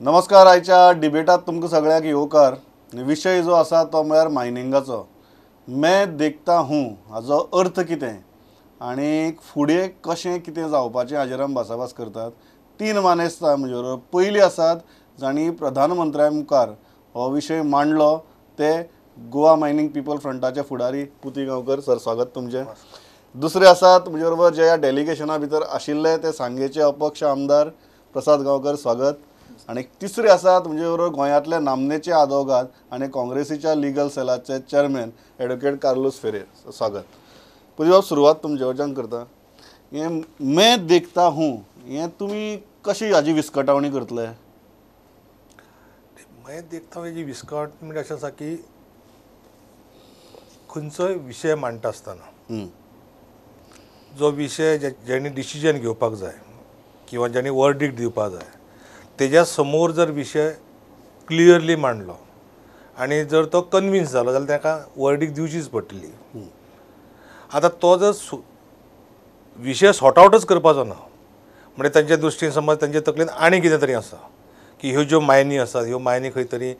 नमस्कार. आयच्या डिबेटात तुमकां सगळ्यांक येवकार. विशय जो आसा तो म्हळ्यार मायनिंगाचो. मैं देखता हूँ हाजो अर्थ कितें आनी फुडें कशें कितें जावपाचें हाजेर आमी भासाभास करतात. तीन मानेस्त म्हजे बरोबर. पयलीं आसात जांणी प्रधानमंत्र्या मुखार हो विशय मांडलो ते गोवा मायनिंग पिपल फ्रंटाचे फुडारी पुती गांवकर सर, स्वागत तुमचें. दुसरे आसात म्हजे बरोबर जे ह्या डेलिगेशना भितर आशिल्ले ते सांगेचे अपक्ष आमदार प्रसाद गांवकर, स्वागत. आनी तिसरे आसात म्हजे बरोबर गोंयांतले नामनेचे आदवोगाद आनी काँग्रेसीच्या लिगल सेलाचे चेअरमॅन एडवोकेट कार्लूस फेरेर, स्वागत. पुती बाब, सुरवात तुमचे कडच्यान करता. हें मैं देखता हूँ हें तुमी कशी हाजी विस्कटावणी करतले? मैं देखता हूँ हेजी विस्कट म्हणजे अशें आसा की खंयचोय विशय मांडटा आसतना जो विशय ज्यांनी डिसिजन घेवपाक जाय किंवा ज्यांनी वर्डिक्ट दिवपाक जाय तेज्या समोर जर विशय क्लियरली मांडलो आनी जर तो कन्विन्स जालो जाल्यार ताका वर्डिक्ट दिवचीच पडटली. आतां तो जर विशय सॉर्ट आवटच करपाचो ना म्हणजे तांच्या दृश्टीन समज तांच्या तकलेन आनी कितें तरी आसा की ह्यो ज्यो मायनी आसात ह्यो मायनी खंय तरी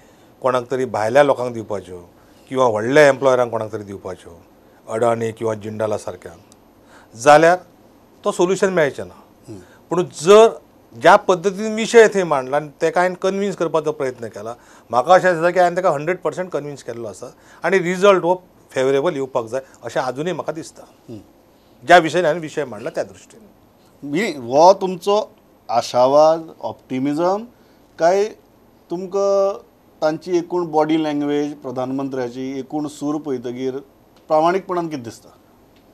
कोणाक तरी भायल्या लोकांक दिवपाच्यो किंवा व्हडल्या एम्प्लॉयरांक कोणाक तरी दिवपाच्यो, अडाणी किंवा जिंडाला सारक्यांक, जाल्यार तो सोल्युशन मेळचें ना. पूण जर ज्या पद्दतीन विशय थंय मांडला आनी ताका हांवें कन्विन्स करपाचो प्रयत्न केला, म्हाका अशें दिसता की हांवें ताका 100% कन्विन्स केल्लो आसा आनी रिजल्ट हो फेवरेबल येवपाक जाय अशें आजुनूय म्हाका दिसता, ज्या विशयान हांवें विशय मांडला त्या दृश्टीन. हो तुमचो आशावाद, ऑप्टिमिजम काय तुमकां तांची एकूण बॉडी लँग्वेज, प्रधानमंत्र्याची एकूण सूर पळयतगीर प्रामाणीकपणान कितें दिसता?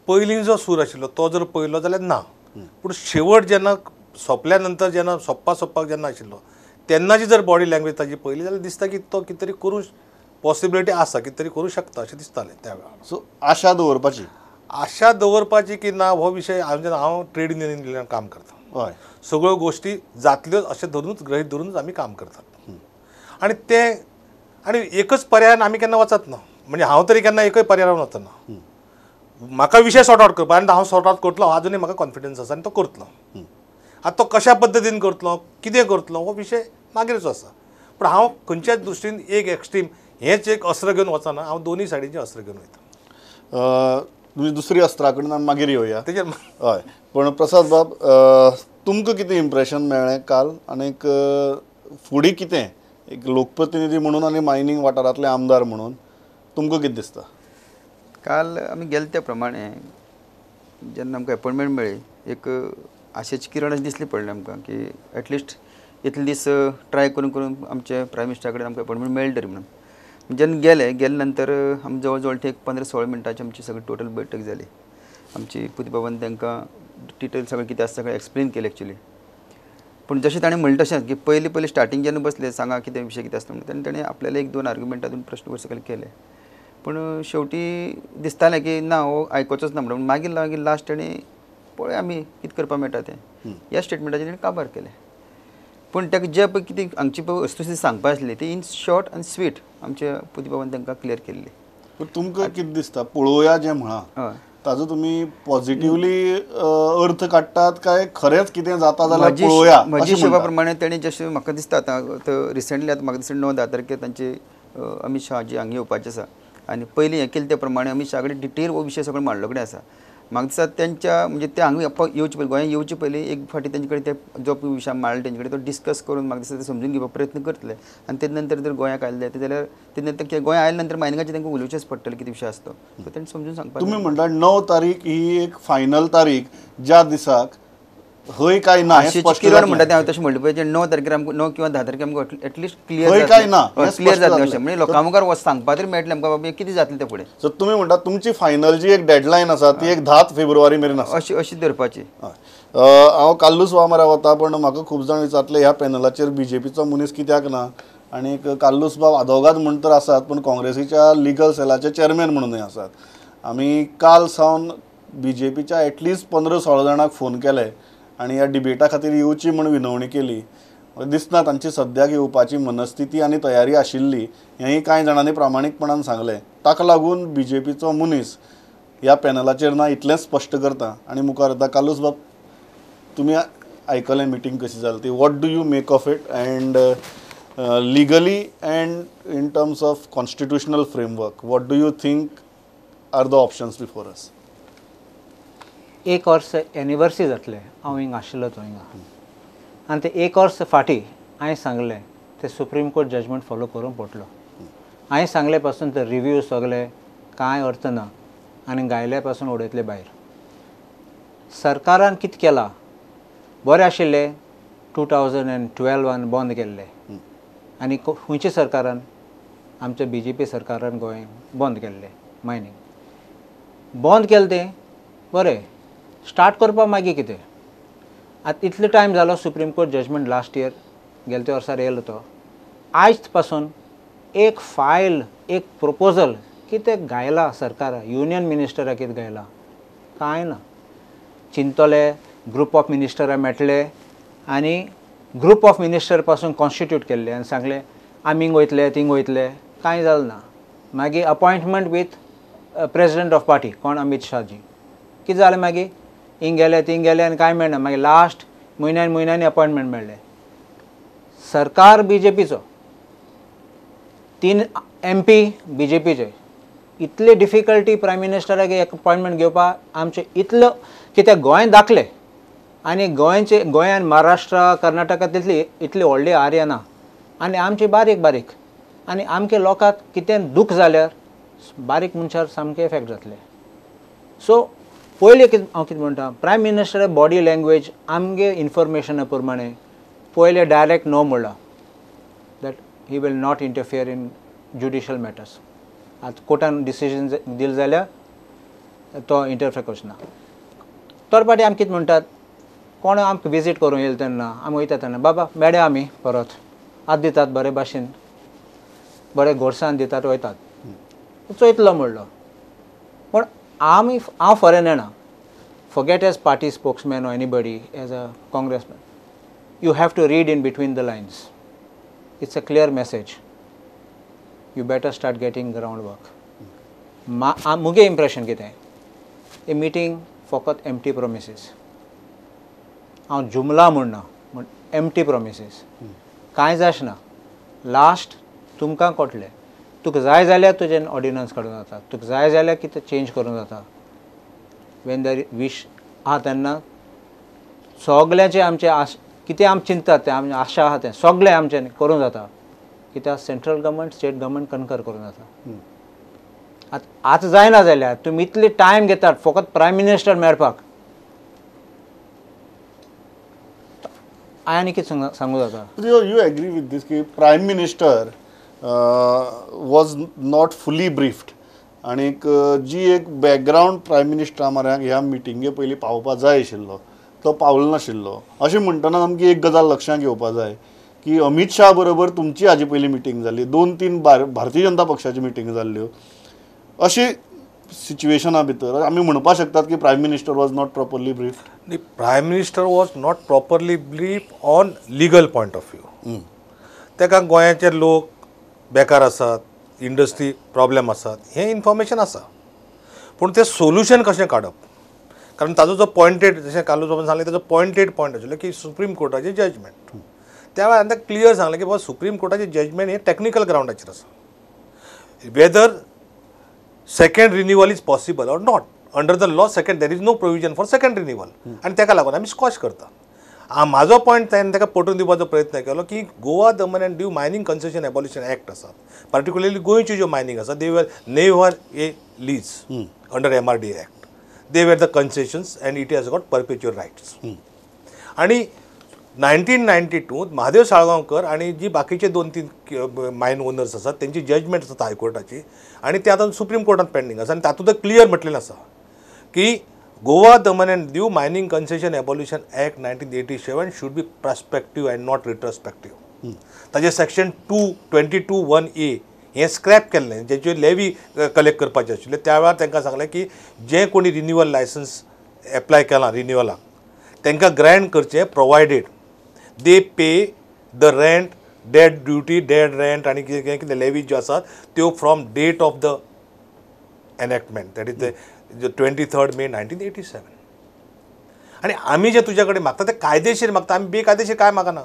पयलीं जो सूर आशिल्लो तो जर पळयलो जाल्यार ना, पूण शेवट जेन्ना सोंपल्या नंतर जेन्ना सोंपपा सोंपपाक जेन्ना आशिल्लो तेन्नाची जर बॉडी लँग्वेज ताजी पळयली जाल्यार दिसता की तो कितें तरी करूं पॉसिबिलिटी आसा, कितें तरी करूं शकता अशें दिसतालें त्या वेळार. सो आशा दवरपाची, आशा दवरपाची की ना हो विशय हांव ट्रेड युनियनान काम करता, हय, सगळ्यो गोश्टी जातल्योच अशें धरूनच, गृहीत धरूनच आमी काम करतात आनी तें आनी एकच पर्यायान आमी केन्ना वचत ना, म्हणजे हांव तरी केन्ना एकय पर्यायान वचना. म्हाका विशय सॉर्ट आवट करपा आनी हांव सॉर्ट आवट करतलो आजुनूय म्हाका कॉन्फिडन्स आसा आनी तो करतलो. आतां तो कशा पद्दतीन करतलो, कितें करतलो हो विशय मागीरचो आसा, पूण हांव खंयच्याच दृश्टीन एक एक्स्ट्रीम हेंच एक अस्त्र घेवन वचना, हांव दोनूय सायडीचें अस्त्र घेवन वयता. तुमी दुसरी अस्त्रा कडेन आमी मागीर येवया तेजेर. हय, पूण प्रसाद बाब, तुमकां कितें इम्प्रेशन मेळ्ळें काल आनीक फुडें कितें एक लोकप्रतिनिधी म्हणून आनी मायनींग वाठारांतले आमदार म्हणून तुमकां कितें दिसता? काल आमी गेले त्या प्रमाणे जेन्ना आमकां एपॉयंटमेंट मेळ्ळी एक आशेची किरण अशी दिसली पडली आमकां की एटलिस्ट इतले दीस ट्राय करून करून आमचे प्रायम मिनिस्टरा कडेन आमकां एपॉयंटमेंट मेळ्ळी तरी म्हणून. जेन्ना गेले गेले नंतर आमी जवळ जवळ एक 15-16 मिनटांची आमची सगळी टोटल बैठक जाली. आमची पुतीबाबान तांकां डिटेल सगळें कितें आसा सगळें एक्सप्लेन केलें एक्चुली. पूण जशें ताणें म्हणलें तशेंच की पयलीं पयलीं स्टार्टींग जेन्ना बसले सांगा कितें विशय कितें आसता म्हणून तेन्ना ताणें आपल्याला 1-2 आर्ग्युमेंटां दोन प्रश्न सकयल केले, पूण शेवटी दिसतालें की ना हो आयकोचोच ना म्हणून. मागीर मागीर लास्ट ताणें पळय आमी कितें करपाक मेळटा तें ह्या स्टेटमेंटाचेर ताणें काबार केलें. पूण ताका जे पळय कितें हांगची पळय वस्तुस्थिती सांगपा आसली ती इन शॉर्ट आनी स्वीट आमच्या पुतीबाबान तांकां क्लियर केल्ली. पूण तुमकां कितें दिसता पळोवया जें म्हळां ताजो तुमी पॉझिटिवली अर्थ काडटात काय खरेंच कितें जाता जाल्यार पळोवया? म्हजी हिशोबा प्रमाणे ताणें जशें म्हाका दिसता आतां रिसंटली आतां म्हाका दिसता 9-10 तारखेर तांची अमीत शाह जी हांगा येवपाची आसा आनी पयलीं हें केलें त्या प्रमाणे अमीत शाह कडेन डिटेल हो विशय सगळो मांडलो कडेन आसा. म्हाका दिसता तेंच्या म्हणजे ते हांगा येवचे पयलीं गोंयांत येवचे पयलीं एक फावटी तेंचे कडेन ते जो विशय मांडला तेंचे कडेन तो डिस्कस करून म्हाका दिसता ते समजून घेवपाक प्रयत्न करतले आनी तेजे नंतर जर गोंयाक आयले जाल्यार ते नंतर गोंया आयले नंतर मायनिंगाचेर तांकां उलोवचेंच पडटलें कितें विशय आसता तो तेणें समजून सांगपाक. तुमी म्हणटा 9 तारीख ही एक फायनल तारीख ज्या दिसाक हय काय ना किरण म्हणटा तें हांवें तशें म्हणलें पळय 9 तारखेर आमकां 9 किंवा 10 तारखेर आमकां एटलिस्ट क्लियर काय ना क्लियर जातलें अशें म्हणजे लोकां मुखार सांगपा तरी मेळटलें आमकां बाबा कितें जातलें तें फुडें. सो तुमी म्हणटा तुमची फायनल जी एक डेडलायन आसा ती एक 10 फेब्रुवारी मेरेन आसा अशी अशी धरपाची. हांव कार्लूस वामरा वता पण म्हाका खूब जाण विचारतले ह्या पॅनलाचेर बीजेपीचो मनीस कित्याक ना आनी कार्लूस बाब आदोगाद म्हण तर आसात पूण काँग्रेसीच्या लिगल सेलाचे चेअरमॅन म्हणूनय आसात. आमी काल सावन बीजेपीच्या एटलिस्ट 15-16 जाणांक फोन केले आनी ह्या डिबेटा खातीर येवची म्हूण विनवणी केली. दिसना तांची सद्याक येवपाची मनस्थिती आनी तयारी आशिल्ली हेंय कांय जाणांनी प्रामाणीकपणान सांगलें. ताका लागून बीजेपीचो मनीस ह्या पॅनलाचेर ना इतलेंच स्पश्ट करता आनी मुखार येता. कार्लूस बाब, तुमी आयकलें मिटींग कशी जाली ती, what do you make of it and legally and in terms of constitutional framework, what do you think are the options before us? एक वर्स एनिवर्सरी जातलें हांव हिंगा आशिल्लो तो हिंगा, आनी ते एक वर्स फाटीं हांवें सांगलें ते सुप्रीम कोर्ट जजमेंट फॉलो करूंक पडटलो. हांवें सांगले पासून ते रिव्यू सगळे कांय अर्थ ना आनी गायल्या पासून उडयतले भायर. सरकारान कितें केलां बरें आशिल्लें 2012 बंद केल्लें आनी खंयच्या सरकारान, आमच्या बीजेपी सरकारान गोंय बंद केल्लें मायनींग बंद केलें तें बरें स्टार्ट करपाक मागीर कितें आतां इतलो टायम जालो. Supreme court judgement last year गेले त्या वर्सार येयलो तो, आयज पासून एक फायल एक प्रपोजल कितें गायला सरकारा, युनियन मिनिस्टरा कितें गायला कांय ना. चिंतले ग्रुप ऑफ मिनिस्टरा मेळटले आनी ग्रुप ऑफ मिनिस्टर पासून कॉन्स्टिट्यूट केल्ले आनी सांगलें आमी हिंग वयतले थिंग वयतले, कांय जालें ना. मागीर appointment with president of party कोण, अमीत शाहजी, कितें जालें मागीर हिंग गेले थिंग गेले आनी कांय मेळना. मागीर लास्ट म्हयन्यान म्हयन्यांनी अपॉयंटमेंट मेळ्ळें. सरकार बीजेपीचो, 3 MP बीजेपीचे, इतले डिफिकल्टी प्रायम मिनिस्टराक एक अपॉयंटमेंट घेवपाक आमचें इतलो कित्याक गोंय दाखलें आनी गोंयचे गोंयान महाराष्ट्र कर्नाटका तितली इतली व्हडली आर्या ना आनी आमची बारीक बारीक आनी आमचे लोकांक कितें दूख जाल्यार बारीक मनशार सामकें इफेक्ट जातलें. सो पयलीं कितें हांव कितें म्हणटा, प्रायम मिनिस्टर बॉडी लँग्वेज आमगे इन्फॉर्मेशना प्रमाणे पयलें डायरेक्ट नो म्हणलां that he will not interfere in judicial matters. आतां कोर्टान डिसिजन दिलें जाल्यार तो इंटरफियर करचो ना. तर पाटी आमी कितें म्हणटात, कोण आमकां विजीट करूंक येयले तेन्ना आमी वयता तेन्ना बाबा मेळया आमी परत आतां दितात बरे भाशेन बरे गोडसान दितात वयतात चोयतलो म्हणलो. पूण आमी हांव फॉरेन येना, forget as party spokesman or anybody, as a congressman you have to read in between the lines. It's a clear message, you better start getting ground work. मुगे इम्प्रेशन कितें, ए मिटींग फकत empty प्रोमिसीस. हांव जुमला म्हणना, पूण empty प्रोमिसीस कांय जायना. Last तुमकां कळटलें, तुका जाय जाल्यार तुजें ऑर्डिनन्स काडूंक जाता, तुका जाय जाल्यार कितें चेंज करूंक जाता. When there wish आहा तेन्ना सगल्यांचें आमचें आश कितें आमी चिंततात तें आमचें आशा आहा तें सगळें आमचें करूंक जाता. कित्याक central government state government concur करूंक जाता. आतां आतां जायना जाल्यार तुमी इतली टायम घेतात फकत प्रायम मिनिस्टर मेळपाक, आनी कितें सांगू जाता. You agree with this की prime minister was not fully briefed आनीक जी एक बॅकग्रावंड प्रायम मिनिस्टरा म्हऱ्याक ह्या मिटिंगे पयलीं पावपा जाय आशिल्लो तो पावलो नाशिल्लो. अशें म्हणटना आमकां एक गजाल लक्षांत घेवपा जाय की अमीत शाह बरोबर तुमची हाजे पयलीं मिटींग जाल्ली, 2-3 भारतीय जनता पक्षाची मिटींग जाल्ल्यो. अशी सिच्युएशना भितर आमी म्हणपाक शकतात की prime minister was not properly briefed. Prime minister was not properly brief on legal point of view. ताका गोंयाचे लोक बेकार आसात, इंडस्ट्री प्रॉब्लेम आसात, हें इन्फॉर्मेशन आसा, पूण तें सोल्युशन कशें काडप, कारण ताजो जो पॉयंटेड जशें कालूच बाबान सांगलें ताजो पॉयंटेड पॉयंट आशिल्लो की सुप्रीम कोर्टाचें जजमेंट. त्या वेळार ताका क्लियर सांगलें की बाबा सुप्रीम कोर्टाचें जजमेंट हें टॅक्निकल ग्रावंडाचेर आसा, whether second renewal is possible or not under the law, second there is no provision for second renewal आनी ताका लागून आमी स्कॉश करता. म्हाजो पॉयंट ताणें ताका पटोवन दिवपाचो प्रयत्न केलो की Goa Daman and Diu mining concession abolition act आसा, पार्टिक्युलरली गोंयच्यो ज्यो मायनींग आसा they were never a lease under MRD act, they were the concessions and it has got perpetual rights. आनी 1992 महादेव साळगांवकर आनी जी बाकीचे 2-3 मायन ओनर्स आसात तेंची जजमेंट आसा हायकोर्टाची आनी ते आतां सुप्रीम कोर्टांत पेंडींग आसा आनी तातूंत क्लियर म्हटलेलें आसा की Goa Daman and Diu mining concession abolition act 1987 should be prospective and not retrospective. ताजे सेक्शन 222(1A हें स्क्रॅप केल्लें, जेचे लेवी कलेक्ट करपाचें आशिल्लें त्या वेळार तांकां सांगलें की जे कोणी रिन्युअल लायसन्स एप्लाय केलां रिन्युअलाक तांकां ग्रँट करचें provided they pay the rent, dead duty, dead rent आनी कितें कितें लेवी ज्यो आसात त्यो from date of the enactment, that is the 23 May 1987. आनी आमी जे तुज्या कडेन मागता ते कायदेशीर मागता, आमी बेकायदेशीर काय मागना.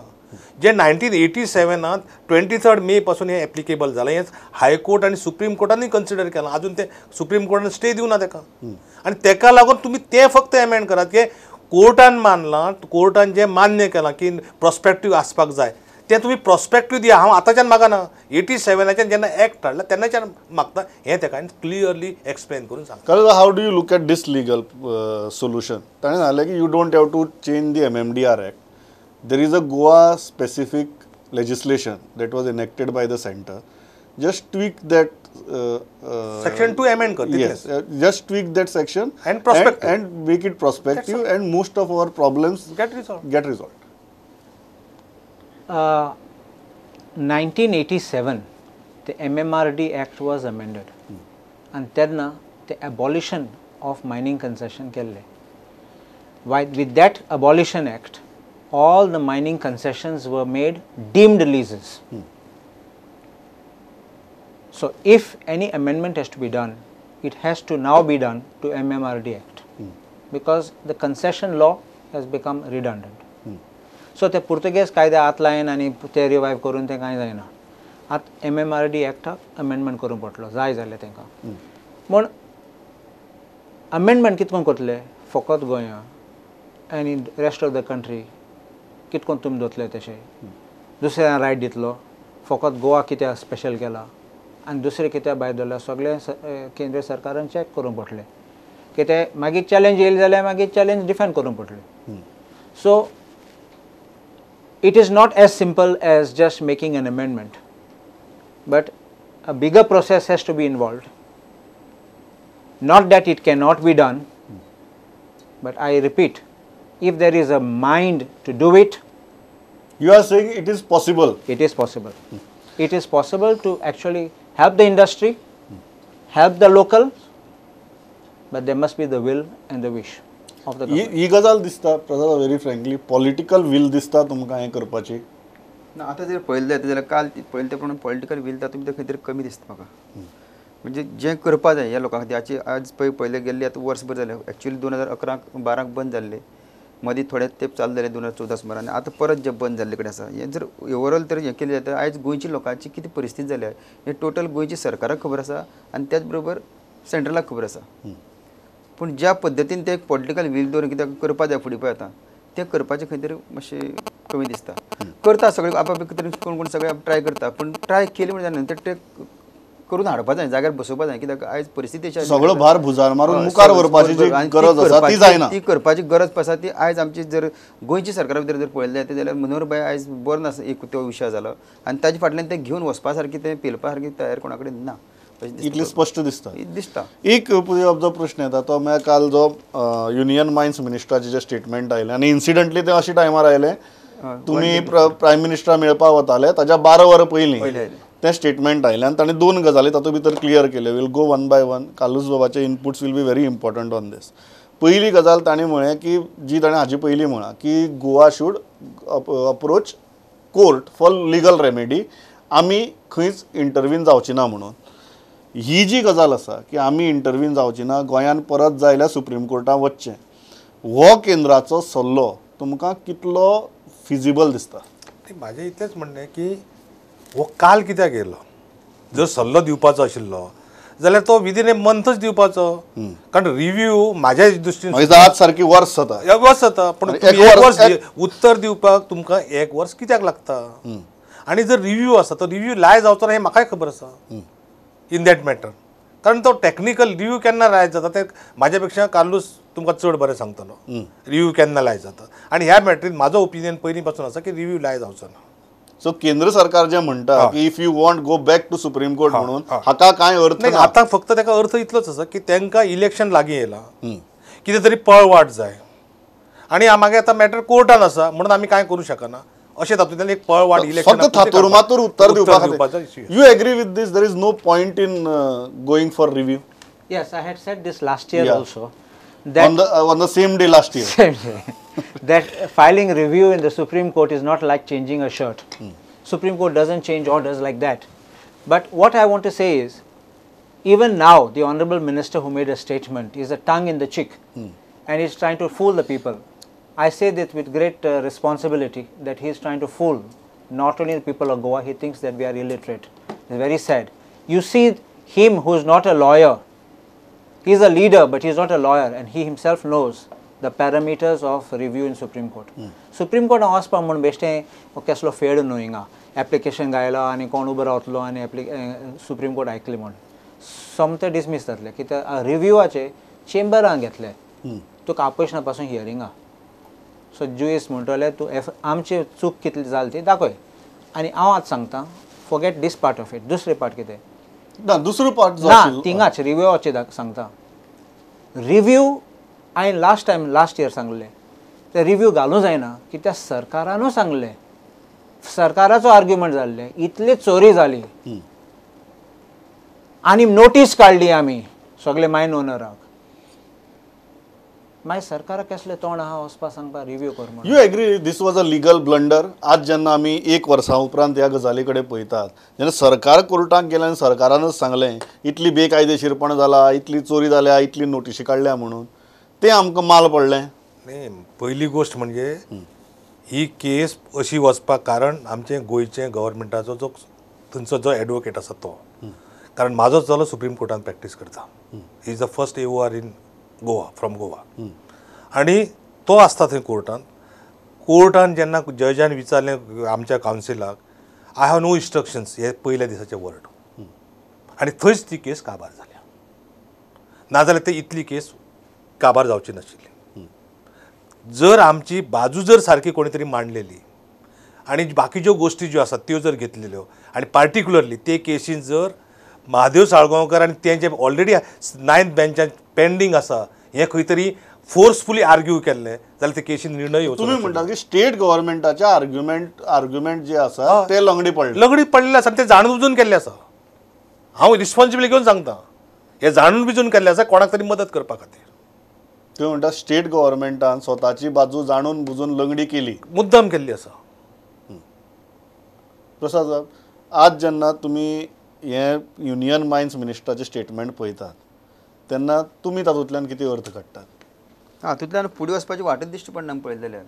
जे 1987 23 मे पासून हे एप्लिकेबल जालें, हें हायकोर्ट आनी सुप्रीम कोर्टानूय कन्सिडर केलां. आजून ते सुप्रीम कोर्टान स्टे दिवना तेका, आनी तेका लागून तुमी तें फक्त एमेंड करात की कोर्टान मानलां, कोर्टान जें मान्य केलां की प्रोस्पेक्टीव आसपाक जाय तें तुमी प्रोस्पेक्टीव दिया. हांव आतांच्यान मागना, 87 जेन्ना एक्ट हाडला तेन्नाच्यान मागता, हें तेका क्लियरली एक्सप्लेन करून सांगता. कारण how do you look at this legal solution? ताणें सांगलें की you don't have to change the MMDR act. There is a Goa specific legislation that was enacted by the centre. Just tweak that section 2 amend kar. Yes, just tweak that section and prospective and make it prospective, and most of our problems get resolved. Get resolved. 1987 the MMRD Act was amended, and तेन्ना the abolition of mining concession केल्ले. With that abolition act, all the mining concessions were made deemed leases. So if any amendment has to be done, it has to now be done to MMRD Act, because the concession law has become redundant. So ते पुर्तुगेज कायदे आत line आनी ते revive करून तें कांय जायना. आतां MMRD एक्टाक अमेंडमेंट करूंक पडटलो, जाय जाल्यार तांकां. म्हूण अमेंडमेंट कितकोन करतले फकत गोंया आनी रेस्ट ऑफ the country कितकोन तुमी दवरतले तशें दुसऱ्या रायट दितलो. फकत गोवा कित्याक स्पेशल केला आनी दुसरें कित्याक भायर दवरला, सगळें केंद्र सरकारान चॅक करूंक पडटलें. कितें मागीर चॅलेंज येयली जाल्यार मागीर चॅलेंज डिफेंड करूंक पडटलें. So it is not as simple as just making an amendment, but a bigger process has to be involved. Not that it cannot be done, but I repeat, if there is a mind to do it. You are saying it is possible. It is possible. It is possible to actually help the industry, help the local, but there must be the will and the wish of the government. ही गजाल दिसता Prasad, very frankly political will दिसता तुमकां हें करपाची ना. आतां जर पळयलें जायत जाल्यार काल पळयलें त्या प्रमाणे पॉलिटिकल will तातूंत भितर खंय तरी कमी दिसता म्हाका. म्हणजे जें करपा जाय ह्या लोकां खातीर, हाची आज पळय पळयलें गेल्ली आतां वर्सभर जालें. एक्चुअली 2011-12 बंद जाल्लें, मदीं थोडे तेंप चालू जालें 2014 सुमार, आनी आतां परत जें बंद जाल्ले कडेन आसा. हें जर ओवरऑल तर हें केलें जाल्यार आयज गोंयच्या लोकांची कितें परिस्थिती जाल्या हें टोटल गोंयच्या सरकाराक खबर आसा आनी त्याच बरोबर सेंट्रलाक खबर आसा. पूण ज्या पद्दतीन ते एक पॉलिटिकल will दवरून कित्याक करपा जाय फुडें पळय आतां तें करपाचें खंय तरी मातशें कमी दिसता. करता सगळे आप तरेन कोण कोण सगळे ट्राय करता, पूण ट्राय केली म्हणून जायना, ते करून हाडपा जाय, जाग्यार बसोवपा जाय. कित्याक आयज परिस्थिती अशी सगळो भार भुजार मारून मुखार व्हरपाची जी गरज आसा ती जायना. ती करपाची गरज आसा ती आयज आमची जर गोंयची सरकारा भितर जर पळयलें जायत जाल्यार मनोहर भाई आयज बरो नासता एक तो विशय जालो आनी ताजे फाटल्यान तें घेवन वचपा सारकी तें पेलपा सारकी तयार कोणा कडेन ना, इतली स्पश्ट दिसता दिसता. एक जो प्रश्न येता तो म्हळ्यार काल जो युनियन मायन्स मिनिस्टराचे जे स्टेटमेंट आयलें आनी इन्सिडंटली ते अशे टायमार आयलें, तुमी प्रायम मिनिस्टरा मेळपाक वताले ताच्या 12 वरां पयलीं तें स्टेटमेंट आयलें आनी ताणें दोन गजाली तातूंत भितर क्लियर केल्यो. Will go one by one. Carlos बाबाचे inputs will be very important on this. पयली गजाल ताणें म्हळें की जी ताणें हाजे पयलीं म्हळां की Goa should approach court for legal remedy, आमी खंयच इंटरवीन जावची ना म्हणून. ही जी गजाल आसा की आमी इंटरवीन जावची ना, गोंयान परत जाय जाल्यार सुप्रीम कोर्टान वचचें, हो केंद्राचो सल्लो तुमकां कितलो फिजिबल दिसता? म्हाजें इतलेंच म्हणणें की हो काल कित्याक येयलो, जर सल्लो दिवपाचो आशिल्लो जाल्यार तो विदीन ए मंथच दिवपाचो. कारण रिव्यू म्हाज्या दृश्टीन आज सारकी वर्स जाता, एक वर्स जाता, पूण एक वर्स उत्तर दिवपाक तुमकां एक वर्स कित्याक लागता? आनी जर रिव्यू आसा तो रिव्यू लाय जावचो ना हें म्हाकाय खबर आसा इन that matter. कारण तो टॅक्निकल रिव्यू केन्ना लायत जाता तें म्हाज्या पेक्षा कार्लूस तुमकां चड बरें सांगतलो, रिव्यू केन्ना लाय जाता. आनी ह्या मॅटरीन म्हाजो ओपिनियन पयलीं पासून आसा की रिव्यू लाय जावचो ना. सो केंद्र सरकार जे म्हणटा की if you want go back to supreme court म्हणून हाका कांय अर्थ ना. आतां फक्त ताका अर्थ इतलोच आसा की तांकां इलेक्शन लागीं येयलां, कितें तरी पळवाट जाय आनी मागीर आतां मॅटर कोर्टान आसा म्हणून आमी कांय करूं शकना अशें तातूंतल्यान एक पळवाट इलेक्शन फक्त थातूर मातूर उत्तर दिवपाचो. You agree with this? There is no point in going for review. Yes, I had said this last year also. That on the same day last year. Same day. That filing review in the Supreme Court is not like changing a shirt. Supreme Court doesn't change orders like that. But what I want to say is, even now, the Honorable Minister who made a statement is a tongue in the cheek and is trying to fool the people. I say this with great responsibility that he is trying to fool not only the people of Goa, he thinks that we are illiterate. It's very sad. You see him who is not a lawyer, he is a leader but he is not a lawyer, and he himself knows the parameters of review in Supreme Court. Supreme Court वचपा म्हूण बेश्टें कसलो fade न्हू हिंगा application घायलो आनी कोण उबो रावतलो आनी सुप्रीम कोर्ट आयकली म्हूण सोमतें डिसमीस जातलें. कित्याक रिव्यूवाचे चेंबरान घेतले, तुका आपयशना पासून हियरिंगा. सो जुईस म्हणटले तूं आमची चूक कितली जाली ती दाखय. आनी हांव आतां सांगता, forget this part of it. दुसरे पार्ट कितें ना, दुसरो पार्ट ना थिंगाच रिव्यूवाचे सांगता. रिव्यू हांवें लास्ट टायम लास्ट इयर सांगलें ते रिव्यू घालूं जायना कित्याक सरकारानूय सांगलें, सरकाराचो आर्ग्युमेंट जाल्लें इतली चोरी जाली आनी नोटीस काडली आमी सगळे मायन ओनराक. मागीर सरकाराक कसलें तोंड आहा वचपा सांगपा रिव्यू कर म्हणून. You agree this was a legal blunder? आज जेन्ना आमी एक वर्सां उपरांत ह्या गजाली कडेन पळयतात, जेन्ना सरकार कोर्टाक गेलें आनी सरकारानच सांगलें इतली बेकायदेशीरपण जाला, इतली चोरी जाल्या, इतली नोटिशी काडल्या म्हणून, तें आमकां माल पडलें. न्ही, पयली गोश्ट म्हणजे ही केस अशी वचपाक कारण आमचें गोंयचें गव्हर्मेंटाचो जो थंयचो जो एडवोकेट आसा तो, कारण म्हाजो चलो सुप्रीम कोर्टान प्रॅक्टीस करता, he is the first AOR in Goa, from Goa. आनी तो आसता थंय कोर्टान. कोर्टान जेन्ना जजान विचारलें आमच्या कावन्सिलाक, I have no instructions, हे पयल्या दिसाचें वर्ड, आनी थंयच ती केस काबार जाल्या. नाजाल्यार ते इतली केस काबार जावची नाशिल्ली. जर आमची बाजू जर सारकी कोणी तरी मांडलेली आनी बाकीच्यो गोश्टी ज्यो आसात त्यो जर घेतलेल्यो, आनी पार्टिक्युलरली ते केसीन जर महादेव साळगांवकर आनी तें जें ऑलरेडी 9th बेंचान पेंडींग आसा हें खंय तरी फोर्सफुली आर्ग्यू केल्लें जाल्यार ते केसीन निर्णय येवचो. तुमी म्हणटात की स्टेट गव्हर्मेंटाचे आर्ग्युमेंट जे आसा ते लंगडी पडले, लंगडी पडलेले आसा आनी ते जाणून बुजून केल्ले आसा. हांव रिस्पॉन्सिबिलिटी घेवन सांगता, हे जाणून बुजून केल्ले आसा कोणाक तरी मदत करपा खातीर. तुमी म्हणटा स्टेट गव्हर्मेंटान स्वताची बाजू जाणून बुजून लंगडी केली, मुद्दाम केल्ली आसा. प्रसाद साहेब, आज जेन्ना तुमी हें युनियन मायन्स मिनिस्टराचें स्टेटमेंट पळयतात तेन्ना तुमी तातूंतल्यान कितें अर्थ काडटात? हातूंतल्यान फुडें वचपाची वाटच दिश्टी पडना पळयलें जाल्यार.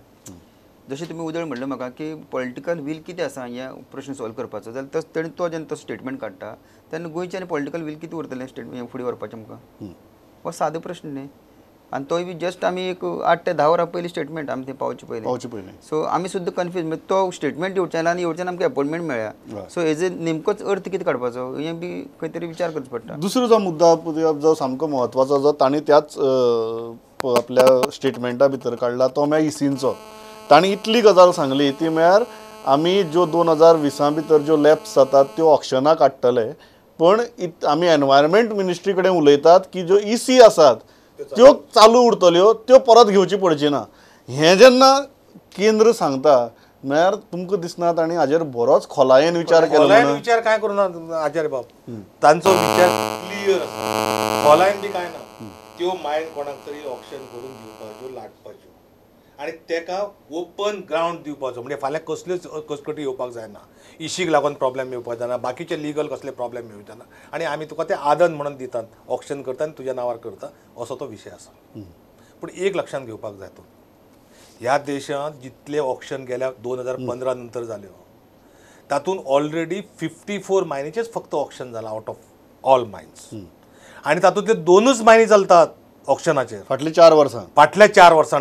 जशें तुमी उदळ म्हणलें म्हाका की पॉलिटिकल वील कितें आसा हें प्रश्न सॉल्व करपाचो, जाल्यार तेणी तो जेन्ना तो स्टेटमेंट काडटा तेन्ना गोंयचें आनी पॉलिटिकल वील कितें उरतलें स्टेटमेंट फुडें व्हरपाचें आमकां? हो सादो प्रश्न न्ही. आनी तोय बी जस्ट आमी एक 8 ते 10 वरां पयलीं स्टेटमेंट आमी थंय पावचे पयलीं. सो आमी सुद्दां कन्फ्यूज, म्हणजे तो स्टेटमेंट येवचें ना आनी येवच्यान आमकां एपॉयंटमेंट मेळ्ळ्या. सो एज ए नेमकोच अर्थ कितें काडपाचो हें बी खंय तरी विचार करचो पडटा. दुसरो जो मुद्दा जो सामको म्हत्वाचो जो तांणी त्याच आपल्या स्टेटमेंटा भितर काडला तो म्हळ्यार इसींचो. तांणी इतली गजाल सांगली ती म्हळ्यार आमी ज्यो 2020 भितर ज्यो लॅप्स जातात त्यो ऑक्शनां काडटले, पण आमी एनवायरमेंट मिनिस्ट्री कडेन उलयतात की ज्यो इसी आसात त्यो चालू उरतल्यो, त्यो परत घेवची पडची ना. हें जेन्ना केंद्र सांगता म्हळ्यार तुमकां दिसना तांणी हाजेर बरोच खोलायेन विचार केलो? खोलायेन विचार कांय करूं ना आचार्य बाब, तांचो विचार क्लियर आसा, खोलायेन बी कांय ना. त्यो मायन कोणाक तरी ऑक्शन करून दिवपाच्यो, लाटपाच्यो आनी तेका ओपन ग्रावंड दिवपाचो, म्हणजे फाल्यां कसल्योच कसकटी येवपाक जायना, इशीक लागून प्रॉब्लेम येवपाक जायना, बाकीचे लिगल कसले प्रॉब्लेम येवचे ना, आनी आमी तुका ते आदन म्हणून दितात, ऑक्शन करता आनी तुज्या नांवार करता, असो तो विशय आसा. पूण एक लक्षांत घेवपाक जाय, तूं ह्या देशांत जितले ऑक्शन गेल्या 2015 नंतर जाल्यो तातूंत ऑलरेडी 54 मायनीचेच फक्त ऑक्शन जाला आउट ऑफ ऑल मायन्स, आनी तातूंतले 2च मायनी चलतात ऑक्शनाचेर फाटल्या 4 वर्सां. फाटल्या 4 वर्सां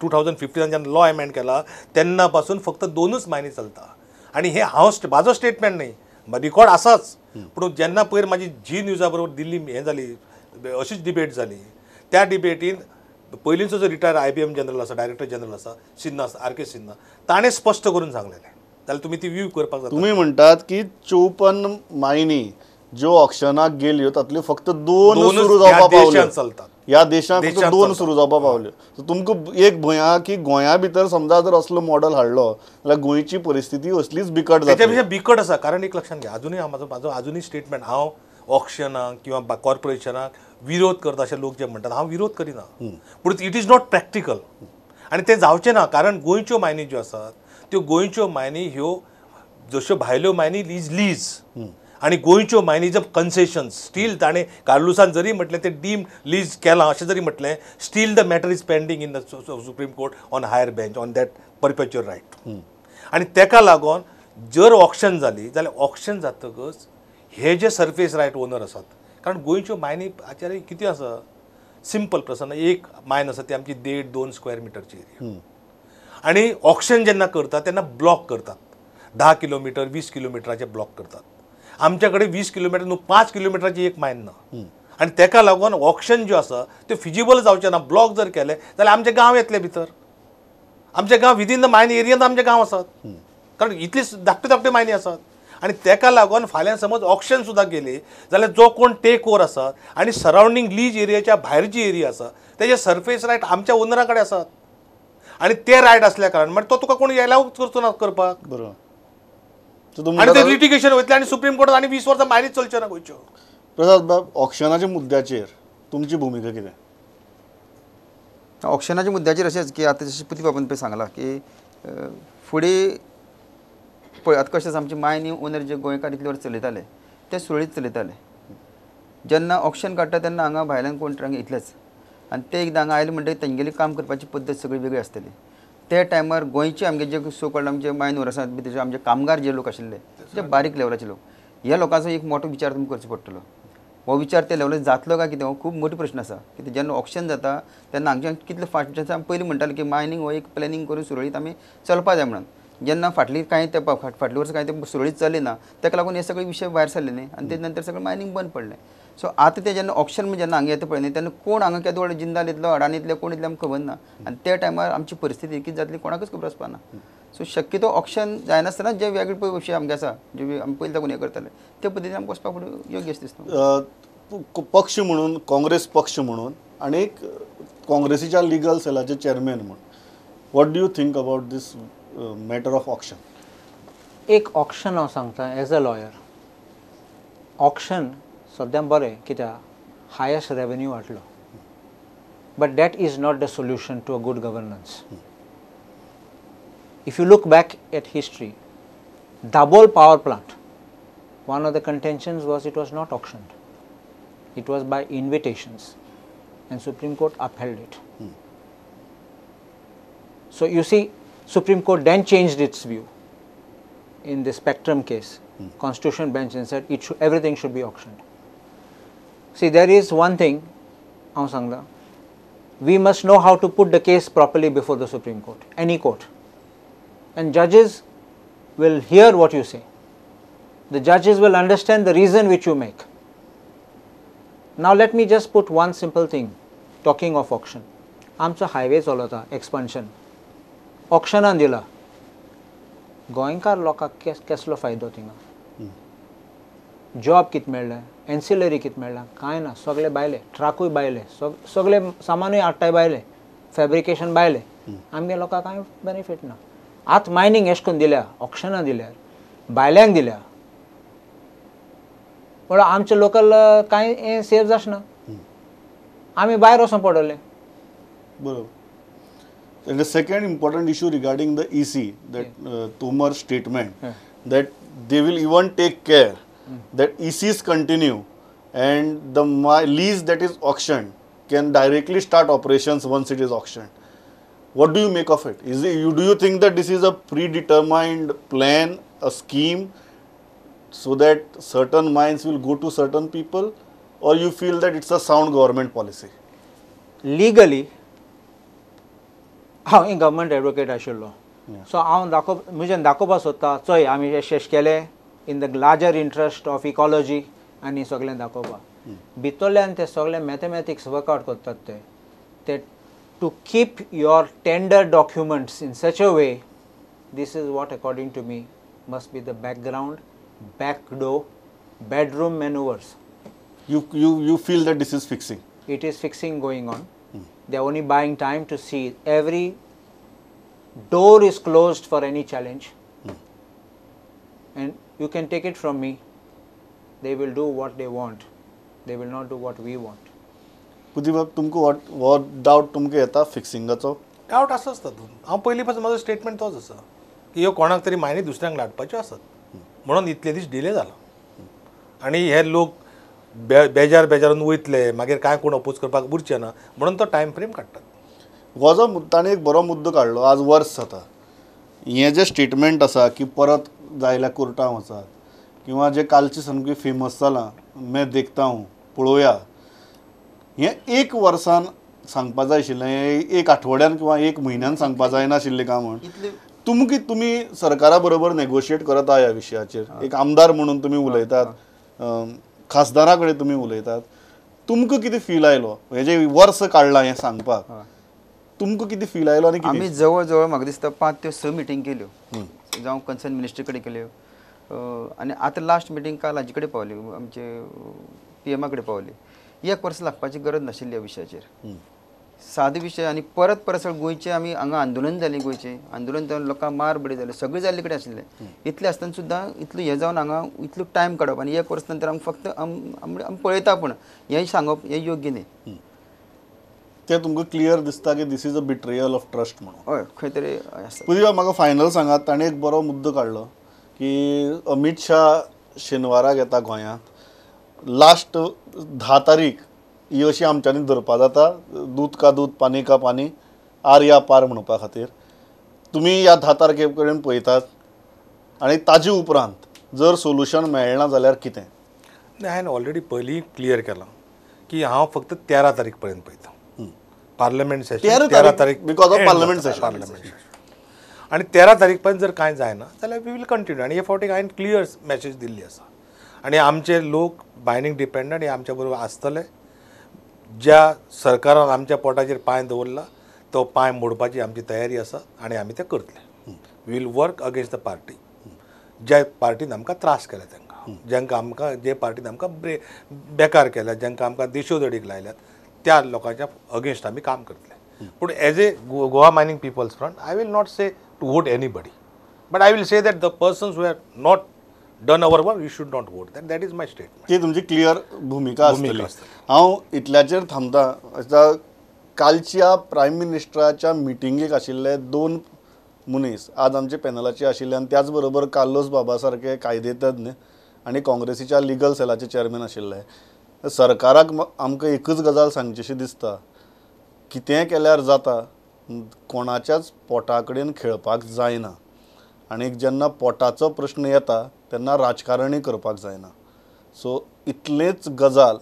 2015 जेन्ना लॉ एमेंड केला तेन्ना पासून फक्त 2च मायनी चलता. आनी हे हांव म्हाजो स्टेटमेंट न्ही, रिकॉर्ड आसाच, पूण जेन्ना पयर म्हाजी जी न्यूजा बरोबर दिल्ली हें जाली, अशीच डिबेट जाली, त्या डिबेटीन पयलींचो जो रिटायर्ड IBM general आसा, डायरेक्टर जनरल आसा सिन्हा, RK Sinha, ताणें स्पश्ट करून सांगलेलें. जाल्यार तुमी ती व्यू करपाक जाता. तुमी म्हणटात की 54 मायनी ज्यो ऑक्शनाक गेल्यो तातल्यो फक्त 2 सुरू जावपाक पावल्यो, ह्या देशांत फक्त 2 सुरू जावपाक पावल्यो. तुमकां एक भंय आहा की गोंया भितर समजा जर असलो मॉडल हाडलो जाल्यार गोंयची परिस्थिती असलीच बिकट जाता. तेच्या पेक्षा बिकट आसा. कारण एक लक्षांत घे, अजुनूय म्हाजो अजुनूय स्टेटमेंट, हांव ऑक्शनाक किंवा कॉर्पोरेशनाक विरोध करता अशे लोक जे म्हणटात, हांव विरोध करिना, पूण it is not practical आनी तें जावचें ना. कारण गोंयच्यो मायनी ज्यो आसात त्यो गोंयच्यो मायनी ह्यो जश्यो भायल्यो मायनी is lease, आनी गोंयच्यो मायनी जर कन्सेशन स्टील ताणें कार्लुसान जरी म्हटलें ते डीम लीज केलां अशें जरी म्हटलें, still the matter is pending in the Supreme Court on higher bench on that perpetual right. आनी तेका लागून जर ऑक्शन जाली जाल्यार ऑक्शन जातकच हे जे सर्फेस रायट ओनर आसात, कारण गोंयच्यो मायनी आचार्य कितें आसा सिंपल प्रसन्न, एक मायन आसा ती आमची 1.5-2 स्क्वेअर मिटरची एरिया आनी ऑक्शन जेन्ना करतात तेन्ना ब्लॉक करतात, 10 किलोमिटर 20 किलोमिटराचे ब्लॉक करतात. आमच्या कडेन 20 किलोमिटर न्हू 5 किलोमिटराची एक मायन ना आनी तेका लागून ऑक्शन ज्यो आसा त्यो फिजिबल जावचें ना. ब्लॉक जर केले जाल्यार आमचे गांव येतले भितर, आमचे गांव विदीन the मायन एरियेंत आमचे गांव आसात, कारण इतली धाकट्यो धाकट्यो मायनी आसात. आनी तेका लागून फाल्यां समज ऑक्शन सुद्दां गेली जाल्यार जो कोण टेक ओवर आसा आनी सरावंडींग लीज एरियाच्या भायर जी एरिया आसा तेजे सर्फेस रायट आमच्या ओनरा कडेन आसात आनी ते रायट आसल्या कारणान मागीर तो तुका कोण एलाव करचो ना करपाक. बरोबर. आनी ते लिटिगेशन वयतले आनी सुप्रीम कोर्टात आनी 20 वर्सां मायनीच चलच्यो ना गोंयच्यो. प्रसाद बाब, ऑक्शनाच्या मुद्द्याचेर तुमची भुमिका कितें? ऑक्शनाच्या मुद्द्याचेर अशेंच की आतां जशें पुती बाबान पळय सांगलां की फुडें पळय आतां कशें आसा, आमचे मायनी ओनर जे गोंयकार इतले वर्स चलयताले ते सुरळीत चलयताले. जेन्ना ऑक्शन काडटा तेन्ना हांगा भायल्यान कोण हांगा इतलेच आनी ते एकदां हांगा आयले म्हणटकीर तेंगेली काम करपाची पद्दत सगळी वेगळी आसतली. ते टायमार गोंयचे आमगे जे सो कॉल्ड आमचे मायन ओनर आसात तेजे आमचे कामगार जे लोक आशिल्ले जे बारीक लेवलाचे लोक, ह्या लोकांचो एक मोठो विचार तुमकां करचो पडटलो. हो विचार त्या लेवलार जातलो काय कितें हो खूब मोठो प्रश्न आसा. कित्याक जेन्ना ऑक्शन जाता तेन्ना हांगच्यान कितले फास्ट, जशें आमी पयलीं म्हणटाले की मायनींग हो एक प्लॅनिंग करून सुरळीत आमी चलपा जाय म्हणून, जेन्ना फाटली कांय तेंपा फाटल्या वर्सां कांय तें सुरळीत चल्लें ना तेका लागून हे सगळे विशय भायर सरले न्ही आनी ते नंतर सगळें मायनींग बंद पडलें. सो आतां तें जेन्ना ऑक्शन जेन्ना हांगा येता पळय न्ही तेन्ना कोण हांगा केदो व्हडलो जिंदाल येतलो, अडाणी येतले, कोण येतले आमकां खबर ना आनी त्या टायमार आमची परिस्थिती कितें जातली कोणाकूच खबर आसपा ना. सो शक्यतो ऑक्शन जायनासतना जे वेगळे पळय विशय आमगे आसा जे आमी पयलीं साकून हें करताले ते पद्दतीन आमकां वचपाक फुडें योग्य अशें दिसता. पक्ष म्हणून, काँग्रेस पक्ष म्हणून आनी एक काँग्रेसीच्या लिगल सेलाचे चेअरमॅन म्हणून, what do you think about this matter of auction? एक ऑक्शन हांव सांगता एज अ लॉयर, ऑक्शन सद्या बरें कित्याक हायस्ट रेवेन्यू हाडलो, but that is not the solution to a good governance. If you look back at history, Dabhol power plant, one of the contentions was it was not auctioned, it was by invitations and Supreme Court upheld it. So you see, Supreme Court then changed its view in the Spectrum case, Constitution bench, and said it should, everything should be auctioned. See, there is one thing, हांव सांगता, we must know how to put the case properly before the Supreme Court, any court, and judges will hear what you say. The judges will understand the reason which you make. Now let me just put one simple thing, talking of auction. आमचो highway चलता, expansion ऑक्शनान दिला, गोंयकार लोकांक केसलो फायदो थिंगा? Job कितें मेळ्ळें, एन्सिलरी कितें मेळ्ळां, कांय ना, सगळे भायले, ट्रकूय भायले, सगळे सामानूय हाडटाय भायले, फेब्रिकेशन भायले, आमगे लोकांक कांय बेनिफीट ना. आतां मायनींग एश करून दिल्या, ऑक्शनां दिल्यार, भायल्यांक दिल्या, म्हळ्यार आमचे लोकल कांय हें सेफ जावचें ना, आमी भायर वचोन पडले. बरोबर. And the second important issue regarding the EC, that Tomar statement, that they will even take care that ECs continue and the lease that is auctioned can directly start operations once it is auctioned. What do you make of it? Do you think that this is a predetermined plan, a scheme, so that certain mines will go to certain people, or you feel that it's a sound government policy? Legally, हांव एक government advocate आशिल्लो, so हांव म्हजेन दाखोवपाक सोदता, चोय आमी एशें एशें केलें in the larger interest of ecology आनी सगळें दाखोवपाक. भितरल्यान ते सगळे मॅथमॅटिक्स वर्कआवट करतात ते to keep your tender documents in such a way, this is what according to me must be the background, back door, bedroom manoeuvres. You feel that this is fixing? It is fixing going on. They are only buying time to see every door is closed for any challenge. And you can take it from me, they will do what they want, they will not do what we want. Pudibab, तुमकां what doubt तुमकां येता फिक्सिंगाचो? डावट आसाच तातूंत. हांव पयलीं पासून म्हजो statement तोच आसा की ह्यो कोणाक तरी मायनी दुसऱ्यांक लाटपाच्यो आसात म्हणून इतले दीस डिले जाला. आनी हे लोक बेजार बेजारून वयतले मागीर कांय कोण अपोज करपाक उरचे ना म्हणून तो टायम फ्रेम काडटात. हो जो ताणें एक बरो मुद्दो काडलो. आज वर्स जाता हें जें स्टेटमेंट आसा की परत जायल्यार कोर्टान वचात किंवा जे कालचें सामकें फेमस जालां मैं देखता हूँ पळोवया, हें एक वर्सान सांगपा जाय आशिल्लें, एक आठवड्यान किंवा एक म्हयन्यान सांगपा जायनाशिल्लें काय म्हूण. तुमकां तुमी सरकारा बरोबर नेगोशिएट करत आहा ह्या विशयाचेर, एक आमदार म्हणून तुमी उलयतात, खासदारा कडेन तुमी उलयतात, तुमकां कितें फील आयलो हें जें वर्स काडलां हें सांगपाक, तुमकां कितें फील आयलो? आनी आमी जवळ जवळ म्हाका दिसता 5 ते 6 मिटींग केल्यो, जावं कन्सर्न मिनिस्ट्री कडेन केल्यो आनी आतां लास्ट मिटींग काल हाजे कडेन पावली, आमचे पीएमा कडेन पावली. एक वर्स लागपाची गरज नाशिल्ली ह्या विशयाचेर, सादे विशय. आनी परत परत सगळें गोंयचें आमी हांगा आंदोलन जालें, गोंयचें आंदोलन जावन लोकांक मार बडी जाले, सगळें जाल्ले कडेन आशिल्लें. इतलें आसतना सुद्दां इतलें हें जावन हांगा इतलो टायम काडप आनी एक वर्स नंतर आमी फक्त आमी पळयता, पूण हें सांगप हें योग्य न्ही. तें तुमकां क्लियर दिसता की this is a betrayal of trust म्हणून? हय, खंय तरी आसा. पुदीवा म्हाका फायनल सांगात, ताणें एक बरो मुद्दो काडलो की अमीत शाह शेनवाराक येता गोंयांत, लास्ट 10 तारीख ही अशी आमच्यांनी धरपा जाता, दूद का दूद पानी का पानी आर या पार म्हणपा खातीर. तुमी ह्या 10 तारखे कडेन पळयतात आनी ताजे उपरांत जर सोल्युशन मेळना जाल्यार कितें? हांवें ऑलरेडी पयलीं क्लियर केलां की हांव फक्त 13 तारीख पर्यंत पळयतां. पार्लमेंट सेशन 13 तारीख because of parliament session, parliament session आनी 13 तारीख पर्यंत जर कांय जायना जाल्यार we will continue. आनी हे फावटी हांवें क्लियर मॅसेज दिल्ली आसा आनी आमचे लोक मायनींग डिपेंडंट हे आमच्या बरोबर आसतले. ज्या सरकारान आमच्या पोटाचेर पांय दवरला तो पांय मोडपाची आमची तयारी आसा आनी आमी तें करतले. We will work against the party, ज्या पार्टीन आमकां त्रास केला तांकां, जांकां आमकां जे पार्टीन आमकां बेकार केल्या, जांकां आमकां देशोधडीक लायल्यात त्या लोकांच्या अगेन्स्ट आमी काम करतले. पूण as a Goa mining people's front I will not say to vote anybody, but I will say that the persons who have not done our work you should not vote. That is my statement. ती तुमची clear भुमिका आसतली. हांव इतल्याचेर थांबता. आतां कालच्या prime मिनिस्टराच्या मिटिंगेक आशिल्ले 2 मनीस आज आमचे पॅनलाचे आशिल्ले आनी त्याच बरोबर कार्लोस बाबा सारके कायदेतज्ञ आनी काँग्रेसीच्या लिगल सेलाचे चेअरमॅन आशिल्ले. सरकाराक आमकां एकच गजाल सांगचीशी दिसता, कितेंय केल्यार जाता, कोणाच्याच पोटा कडेन खेळपाक जायना आनी जेन्ना पोटाचो प्रश्न येता तेन्ना राजकारणी करपाक जायना. सो इतलेंच गजाल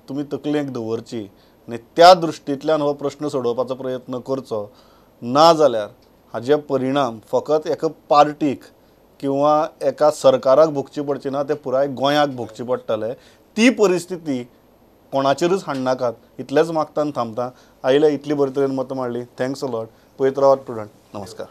तुमी तकलेक दवरची आनी त्या दृश्टींतल्यान हो प्रश्न सोडोवपाचो प्रयत्न करचो, ना जाल्यार हाजे परिणाम फकत एका पार्टीक किंवा एका सरकाराक भोगची पडची ना, ते पुराय गोंयाक भोगचे पडटले. ती परिस्थिती कोणाचेरूच हाडनाकात, इतलेंच मागता आनी थांबता. आयले इतली बरे तरेन मतां मांडली, thanks a lot. पळयत रावात प्रुडंट. नमस्कार.